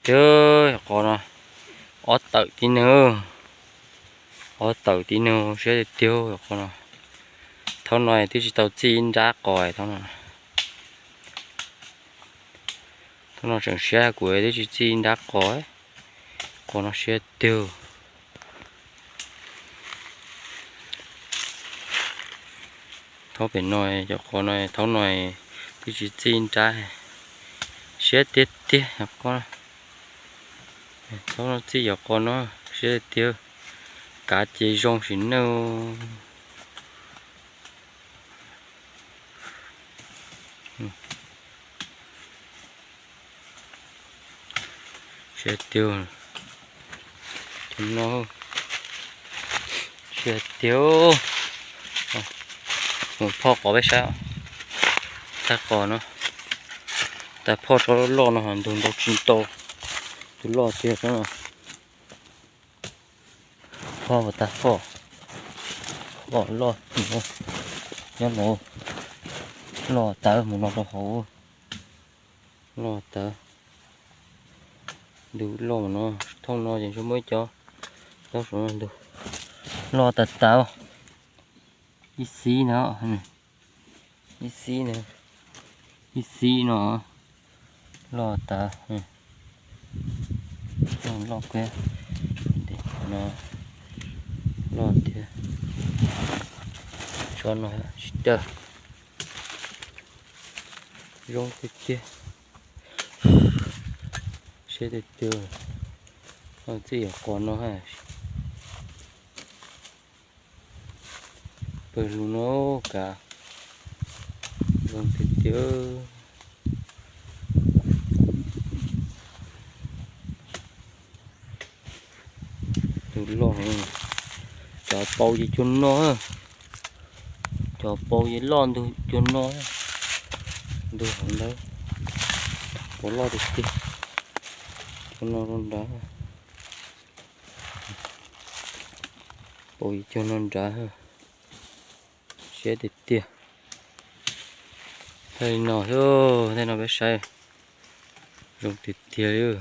Yog qos no, ob tawm tib neeg, ob tawm tib neeg siab tiag tiag yog qos no. Thaum no twb tsis tau txij ib nrab qos thaum no. Thaum no tseem siab kuv twb tsis txij ib nrab qos, qos no siab tiag. Thaum pem no, cov qos no thaum no twb tsis txij nrab, siab tiag tiag yog qos. Thaum no txij cov qos no siab tiag, kav ces zoo sim neej. Siab tiag, cov no, siab tiag. Mus phoj qos peb saib, tag qos no, tag phoj tso loj no ntug ntau tsis ntau, tus loj tiag no. Phoj tag phoj, phoj loj, nyob no, loj tawv mus no rau hauv, loj tawv, ntug loj no, thooj no ces ntshe muaj ib co, loj saum no ntug, loj tawv tawv, ib xib no, ib xib no, ib xib no, loj tawv, loj kawg, no, loj tiag, tso no tsis dawj, zoo tiag tiag, siab tiag tiag, txij yog qos no. Pawg lug no kav zoo tiag tiag. Tus loj, cov paus ces cuag no, cov paus ces loj ntug cuag no, ntug hauv ntawd, paus loj tiag tiag, cuag no rau nrad, paus ces cuag no nrad, siab tiag tiag. Thaj li no xwb, thaj no peb saib, zoo tiag tiag li.